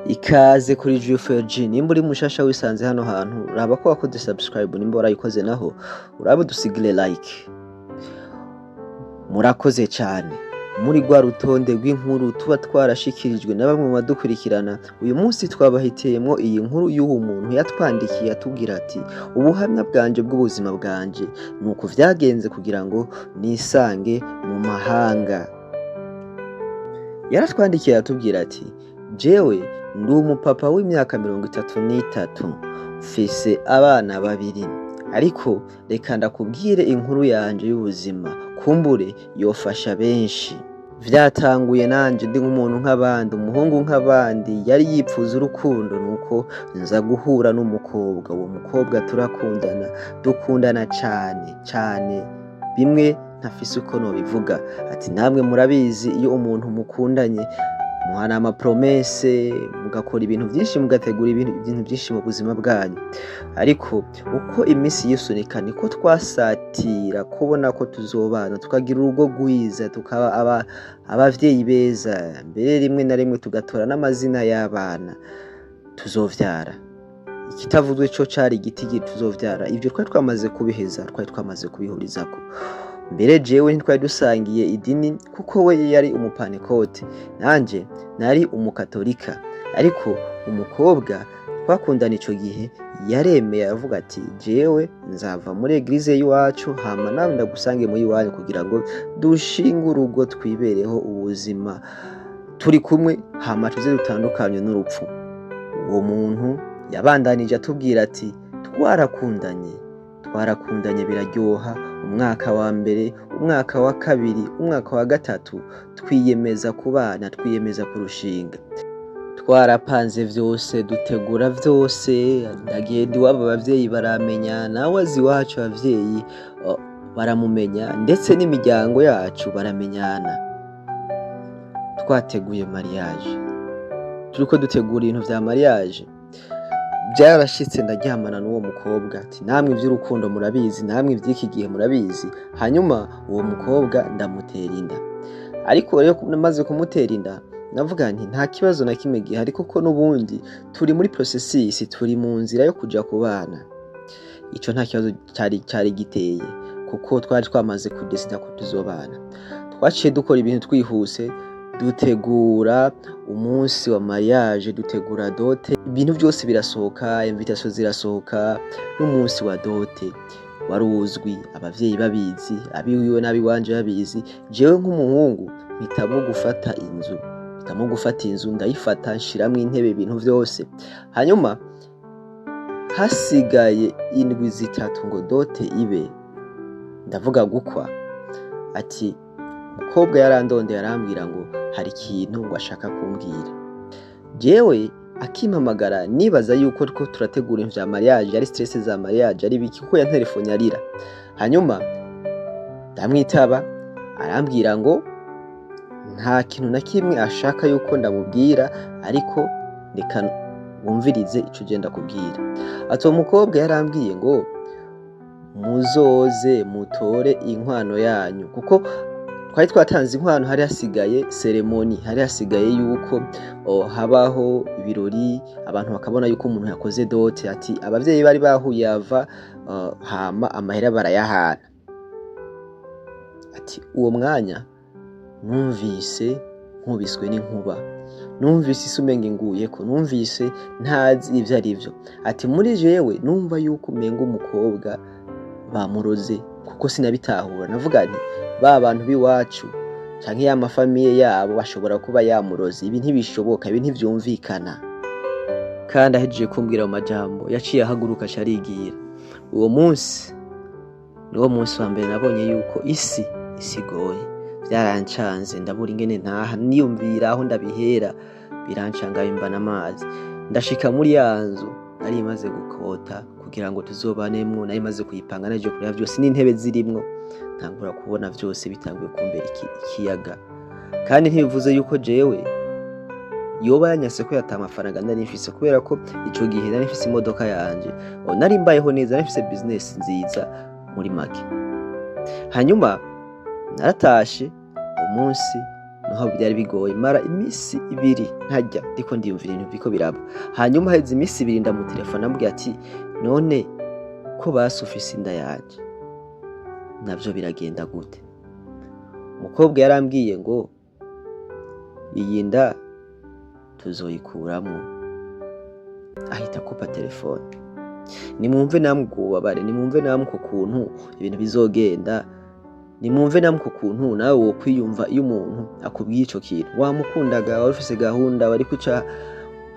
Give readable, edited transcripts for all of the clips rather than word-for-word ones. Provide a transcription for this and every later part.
Ikaze kuri GFG. Nimba uri mushasha wisanze hano hantu, raba ko wakoze subscribe. Nimba warayikoze naho, urabe udusigire like. Murakoze cyane. Muri rwa rutonde rw'inkuru tuba twarashikirijwe na bamwe mu badukurikirana, uyu munsi twabahitiyemwo iyi nkuru y'uwo muntu yatwandikiye atubwira ati: "Ubuhamya bwanje bw'ubuzima bwanje ni uku vyagenze kugira ngo nisange mu mahanga." Yaratwandikiye atubwira ati: "Jewe ndi umupapa w'imyaka 33, mfise abana babiri, ariko reka ndakubwire inkuru yanje y'ubuzima, kumbure yofasha benshi. Vyatanguye nanje ndi nk'umuntu nk'abandi, umuhungu nk'abandi yari yipfuza urukundo. Nuko nza guhura n'umukobwa. Uwo mukobwa turakundana, dukundana cane cane, bimwe ntafise uko nobivuga." Ati: "Namwe murabizi, iyo umuntu mukundanye muhana ama promesses, mugakora ibintu vyinshi, mugategura ibintu vyinshi mu buzima bwanyu. Ariko uko iminsi yisunika, niko twasatira kubona ko tuzobana, tukagira urugo rwiza, tukaba abavyeyi beza, mbere rimwe na rimwe tugatora n'amazina y'abana tuzovyara. Ikitavuzwe co cari igiti tuzovyara. Ivyo twari twamaze kubiheza, twari twamaze kubihurizako. Mbere jewe ntitwari dusangiye idini, kuko we yari umupantekote, nanje nari umukatolika. Ariko umukobwa twakundana ico gihe yaremeye, aravuga ati: 'Jewe nzava muri église y'iwacu, hama nawe ndagusange muri iwanyu, kugira ngo dushinge urugo, twibereho ubuzima turi kumwe, hama tuze dutandukanywe n'urupfu.'" Uwo muntu yabandanije atubwira ati: "Twarakundanye, twarakundanye, biraryoha. Umwaka wa mbere, umwaka wa kabiri, umwaka wa gatatu, twiyemeza kubana, twiyemeza kurushinga. Twarapanze vyose, dutegura vyose. Ndagenda iwabo, abavyeyi baramenya, nawe azi iwacu, abavyeyi baramumenya, ndetse n'imiryango yacu baramenyana. Twateguye mariage, turiko dutegura ibintu vya mariage. Vyarashitse ndaryamana n'uwo mukobwa." Ati: "Namwe ivy'urukundo murabizi, namwe ivy'iki gihe murabizi. Hanyuma uwo mukobwa ndamutera inda. Ariko rero maze kumutera inda, navuga nti nta kibazo na kimwe gihari, kuko n'ubundi turi muri processus, turi mu nzira yo kuja kubana. Ico nta kibazo cari giteye, kuko twari twamaze kudesida ko tuzobana. Twaciye dukora ibintu twihuse, dutegura umunsi wa mariage, dutegura dot, ibintu vyose birasohoka, invitation zirasohoka, n'umunsi wa dot wari uzwi, abavyeyi babizi, abiwiwe n'abiwanje babizi. Jewe nk'umuhungu mpitamwo gufata inzu, mpitamwo gufata inzu, ndayifata, nshiramwo intebe, ibintu vyose. Hanyuma hasigaye indwi 3 ngo dot ibe, ndavuga gukwa." Ati: "Umukobwa yarandondeye, arambwira ngo hari ikintu ngo ashaka kumbwira. Jewe akimpamagara nibaza yuko turiko turategura ibintu vya mariage, ari stress za mariage, ari biki, kuko yanterefonye arira. Hanyuma ndamwitaba, arambwira ngo nta kintu na kimwe ashaka yuko ndamubwira, ariko reka wumvirize ico je ndakubwira." Ati: "Uwo mukobwa yarambwiye ngo muzoze mutore inkwano yanyu, kuko twari twatanze inkwano, hari hasigaye cérémonie, hari hasigaye yuko habaho ibirori, abantu bakabona yuko umuntu yakoze dot." Ati: "Abavyeyi bari bahuye ava, hama amahera barayahana." Ati: "Uwo mwanya numvise nkubiswe n'inkuba, numvise isi umenga inguyeko, numvise ntazi ivyo arivyo." Ati: "Muri jewe numva yuko umenga umukobwa bamuroze, kuko sinabitahura. Navuga nti ba bantu b'iwacu canke ya ma famille yabo bashobora kuba yamuroze. Ibi ntibishoboka, ibi ntivyumvikana." Kandi ahejeje kumbwira ayo majambo, yaciye ahaguruka, aca arigira. Uwo munsi niwo munsi wa mbere nabonye yuko isi igoye. Vyarancanze, ndabura ingene ntaha, niyumvira aho ndabihera, birancanga, bimbana amazi. Ndashika muri ya nzu nari maze gukota kugira ngo tuzobanemwo, nari maze kuyipanga, naje kureba vyose n'intebe zirimwo, ntangura kubona vyose bitanguye kumbera ikiyaga. Kandi ntibivuze yuko jewe yoba yanyase ko yata amafaranga nari mfise, kubera ko ico gihe nari mfise imodoka yanje, nari mbayeho neza, nari mfise business nziza muri make. Hanyuma naratashe umunsi." Niho byari bigoye, mara iminsi 2 ntajya, ndiko ndiyumvira ibintu biriko biraba. Hanyuma haheze iminsi 2 ndamutelefona, ambwira ati: "None ko basi ufise inda yanje, navyo biragenda gute?" Umukobwa yarambwiye ngo: "Iyi nda tuzoyikuramwo." Ahita akupa telefone. Nimwumve namwe ubwo bubabare, nimwumve namwe uko kuntu ibintu bizogenda, nimwumve namwe uko kuntu nawe wokwiyumva iyo umuntu akubwiye ico kintu. Wamukundaga, wari ufise gahunda, wari kuca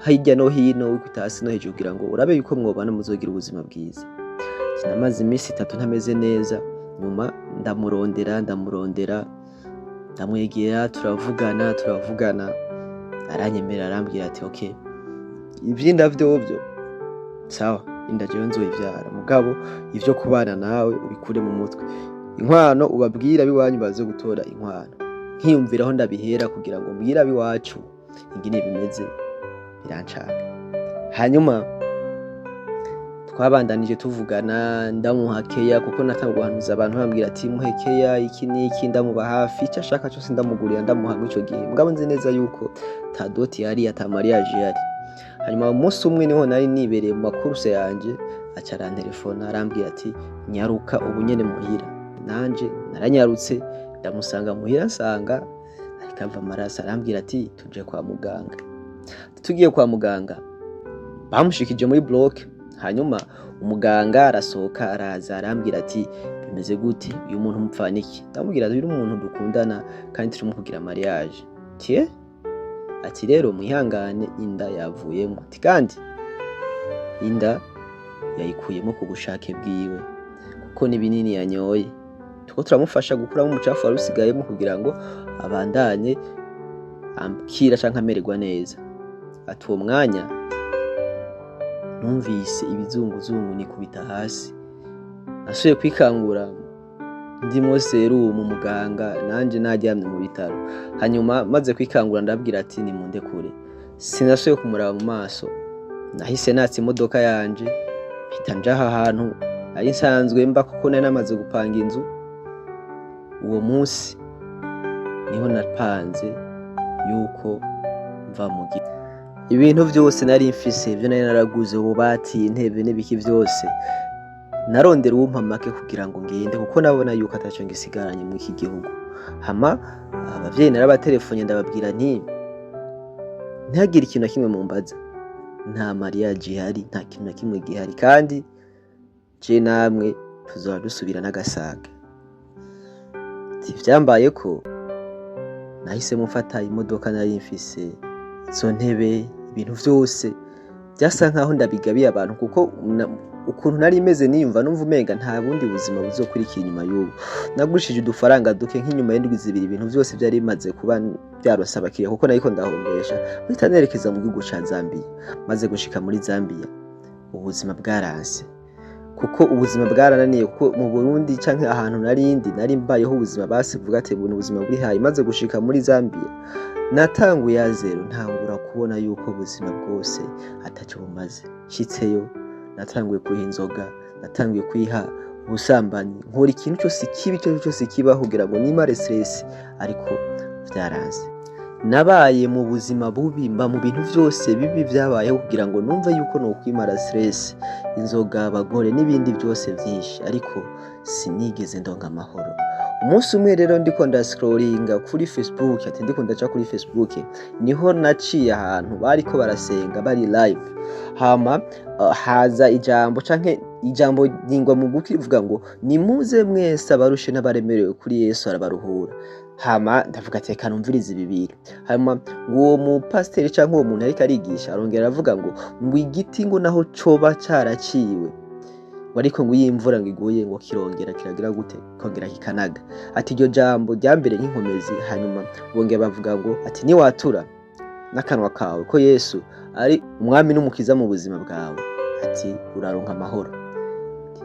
hirya no hino, wikubita hasi no hejuru kugira ngo urabe yuko mwobana, muzogira ubuzima bwiza. Sinamaze iminsi 3 ntameze neza. Nyuma ndamurondera, ndamurondera, ndamwegera, turavugana, turavugana, aranyemerera, arambwira ati: "Okay, ivy'inda vyovyo sawa, inda jewe nzoyivyara, mugabo ivyo kubana nawe ubikure mu mutwe. Inkwano ubabwira abiwanyu baze gutora inkwano." Nkiyumviraho ndabihera kugira ngo mbwire abiwacu ingene bimeze, birancanga. Hanyuma twabandanije tuvugana, ndamuha keya, kuko natanga guhanuza abantu bambwira ati: "Muhe keya, iki n'iki." Ndamuba hafi, icyo ashaka cyose ndamugurira, ndamuha muri ico gihe, mugabo nzi neza yuko ta dot yari, ata mariage yari. Hanyuma umunsi umwe niho nari nibereye mu makuruse yanje, aca arantelefona, arambwira ati: "Nyaruka ubu nyene muhira." Nanje naranyarutse, ndamusanga muhira, nsanga ariko ava amaraso. Arambwira ati: "Tuje kwa muganga." Tugiye kwa muganga, bamushikije muri bloc. Hanyuma umuganga arasohoka, araza, arambwira ati: "Bimeze gute? Uyu muntu mupfana iki?" Ndamubwira ati: "Uyu muntu dukundana kandi turimo kugira mariage." Tie ati: "Rero mwihangane, inda yavuyemo." Ati: "Kandi inda yayikuyemo ku bushake bwiwe, kuko n'ibinini yanyoye tuko turamufasha gukuramo umucafu wari usigayemo kugira ngo abandanye akira canke amererwa neza." Ati: "Uwo mwanya numvise ibizunguzungu, nikubita hasi, nasubiye kwikangura ndimo serumu, muganga nanje naryamye mu bitaro. Hanyuma maze kwikangura ndabwira ati: 'Nimundekure.' Sinasubiye kumuraba mu maso. Nahise natsa imodoka yanje, mpita nja aha hantu nari nsanzwe mba, kuko nari namaze gupanga inzu. Uwo munsi niho napanze yuko mva mu gihugu. Ibintu vyose nari mfise, ivyo nari naraguze, ububati, intebe n'ibiki vyose, narondera uwumpa make kugira ngo ngende, kuko nabona yuko ataco ngisigaranye muri iki gihugu. Hama abavyeyi narabatelefonye, ndababwira nti: 'Ntihagire ikintu na kimwe mumbaza, nta mariage ihari, nta kintu na kimwe gihari, kandi je namwe tuzoba dusubira n'agasaga.' Ivyambayeko, nahisemo mfata imodoka nari mfise, izo ntebe, ibintu vyose vyasa nkaho ndabigabiye abantu, kuko ukuntu nari meze niyumva, numva umenga nta bundi buzima buzokurikira inyuma y'ubu. Nagurishije udufaranga duke, nk'inyuma y'indwi 2 ibintu vyose vyari bimaze kuba vyaronse abakiriya, kuko nariko ndahombesha, mpita nerekeza mu gihugu ca Zambia. Maze gushika muri Zambia, ubuzima bwaranse, kuko ubuzima bwarananiye, kuko mu Burundi canke ahantu narindi nari mbayeho ubuzima basi vuga ati buno ubuzima burihaye. Maze gushika muri Zambia, natanguye à zéro, ntangura kubona yuko ubuzima bwose ataco bumaze. Nshitseyo natanguye kwiha inzoga, natanguye kwiha ubusambanyi, nkora ikintu cyose kibi, icyo cyose kibaho kugira ngo nimare stress, ariko vyaranse. Nabaye mu buzima bubi, mba mu bintu vyose bibi vyabayeho kugira ngo numve yuko nokwimara stress, inzoga, abagore n'ibindi byose vyinshi, ariko sinigeze ndonka amahoro. Umunsi umwe rero ndiko ndascrollinga kuri Facebook, ati ndiko ndaca kuri Facebook, niho naciye ahantu bariko barasenga bari live. Hama haza ijambo canke ijambo ryingwa mu gutwi rivuga ngo: 'Nimuze mwese abarushe n'abaremerewe kuri Yesu, arabaruhura.' Hama ndavuga ati: 'Reka numvirize ibi bintu.' Hanyuma ngo uwo mupasiteri canke uwo muntu ariko arigisha arongera aravuga ngo igiti ngo naho coba caraciwe ngo, ariko ngo iyo imvura ngo iguye ngo kirongera kiragira gute? Kongera kikanaga." Ati iryo jambo ryambere nk'inkomezi. Hanyuma bongera bavuga ngo ati: 'Niwatura n'akanwa kawe ko Yesu ari umwami n'umukiza mu buzima bwawe,' ati 'uraronka amahoro.'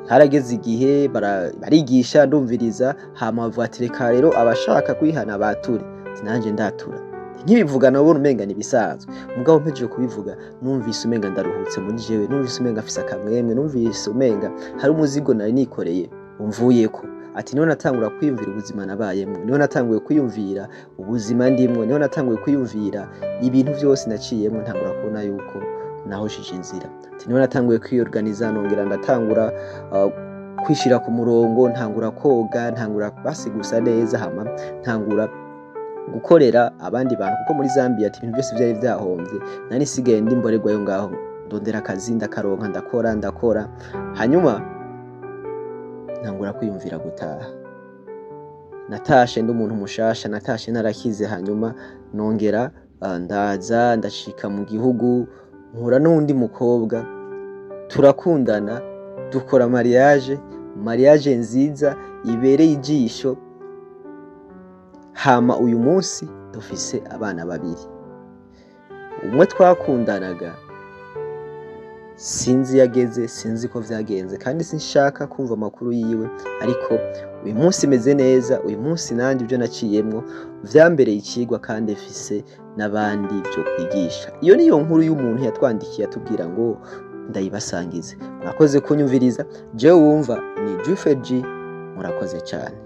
Harageze igihe barigisha, ndumviriza. Hama bavuga ati: 'Reka rero abashaka kwihana bature.' Ati nanje ndatura. Nkibivuga nabona umenga nibisanzwe, mugabo mpejeje kubivuga numvise umenga ndaruhutse muri jewe, numvise umenga mfise akamwemwe, numvise umenga hari umuzigo nari nikoreye umvuyeko. Ati niho natangura kwiyumvira ubuzima nabayemwo, niho natanguye kwiyumvira ubuzima ndimwo, niho natanguye kwiyumvira ibintu vyose naciyemwo, ntangura kubona yuko nahoshije inzira. Ati niho natanguye kwiyorganiza, nongera ndatangura kwishira ku murongo, ntangura koga, ntangura basi gusa neza, hama ntangura gukorera abandi bantu, kuko muri Zambia ati ibintu byose vyari vyahomvye, nari nsigaye ndi mborerwayo ngaho. Ndondera akazi, ndakaronka, ndakora, ndakora, hanyuma ntangura kwiyumvira gutaha. Natashe ndi umuntu mushasha, natashe narakize. Hanyuma nongera ndaza ndashika mu gihugu, mpura n'uwundi mukobwa, turakundana, dukora mariage, mariage nziza ibereye ijisho. Hama uyu munsi dufise abana babiri. Umwe twakundanaga sinzi yageze, sinzi ko vyagenze, kandi sinshaka kumva amakuru yiwe, ariko uyu munsi meze neza. Uyu munsi nanje ibyo naciyemwo vyambereye icigwa, kandi mfise n'abandi vyo kwigisha. Iyo niyo nkuru y'umuntu yatwandikiye atubwira ngo ndayibasangize. Mwakoze kunyumviriza. Jewe wumva ni Jufe G. Murakoze cyane.